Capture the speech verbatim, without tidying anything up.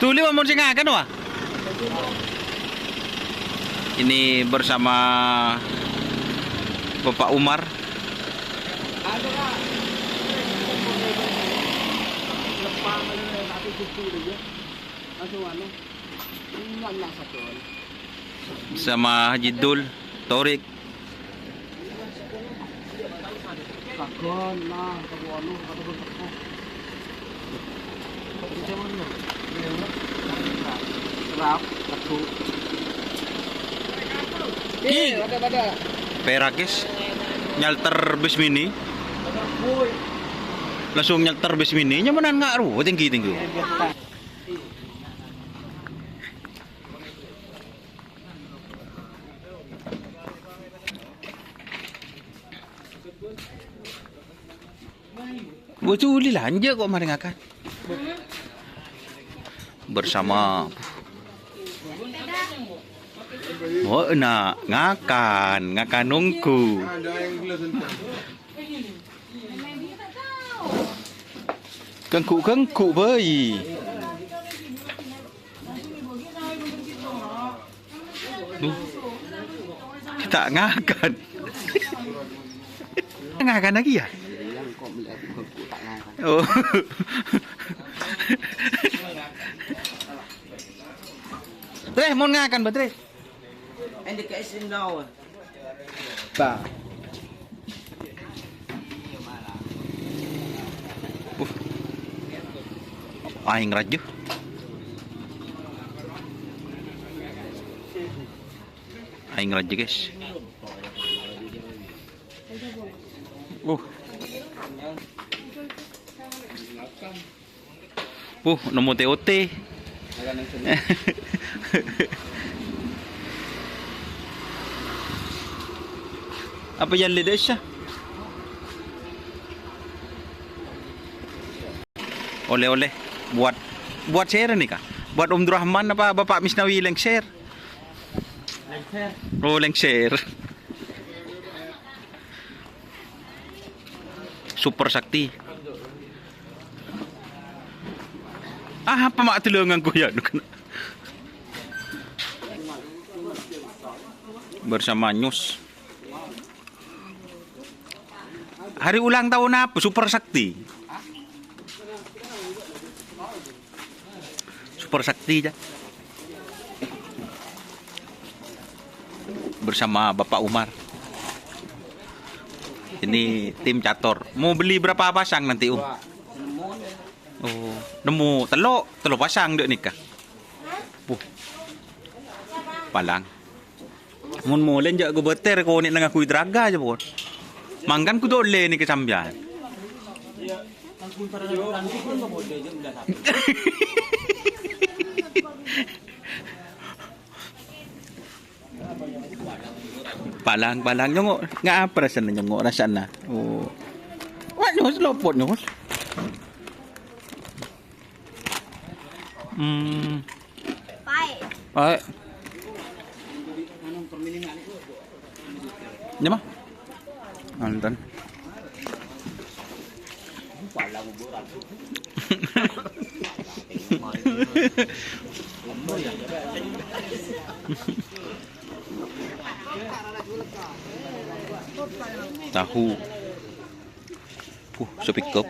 Tuli, wa, mon sè ngakan, wa. Ini bersama Bapak Umar. Sama Haji Dul, Torik. Ki. Perak, guys. Nyalter bis mini. Langsung nyalter bis mini, nyamanan nga' ru, tinggi-tinggi. Wa, Juli lanjut kok marè ngakan. Bersama. Wa, na, ngakan, ngakan nunggu. Ganggu-ganggu bhâi. Duh. Ta' ngakan. Ngakan lagi ya? Oh. Tre, mon ngakan, Bang, Tre. Ba. Uh. Aèng rajâ. Aèng rajâ, guys. Uh. Uh, nemmo T O T. Apa yang lihat Aisyah? Oleh-oleh buat, buat sèra nèka? Buat Om Durrahman apa Bapak Misnawi lengser? Lengser. Oh, lengser. Super Sakti. Ah, apa mak dulu nganggo ya? Bersama Nyus. Hari ulang tahun apa? Super Sakti. Super Sakti, ya. Bersama Bapak Umar. Ini tim catur. Mau beli berapa pasang nanti, Om? Oh, nemmo tello', tello' pasang dâ' nèka. Puh. Palang. Mon molè jhâ' ghubâter konè' nangghâ kuwi traga jâ, pon. Mangkana kodhu ollè nèka sampèyan. Palang, palang, nyongo'. Ngapa rasana nyongo' rasana? Oh. Wah, nyos, lopot, nyos. Hmm. Paè. Paè. Nya, mah. Nonton. Tahu. Uh, sepikep.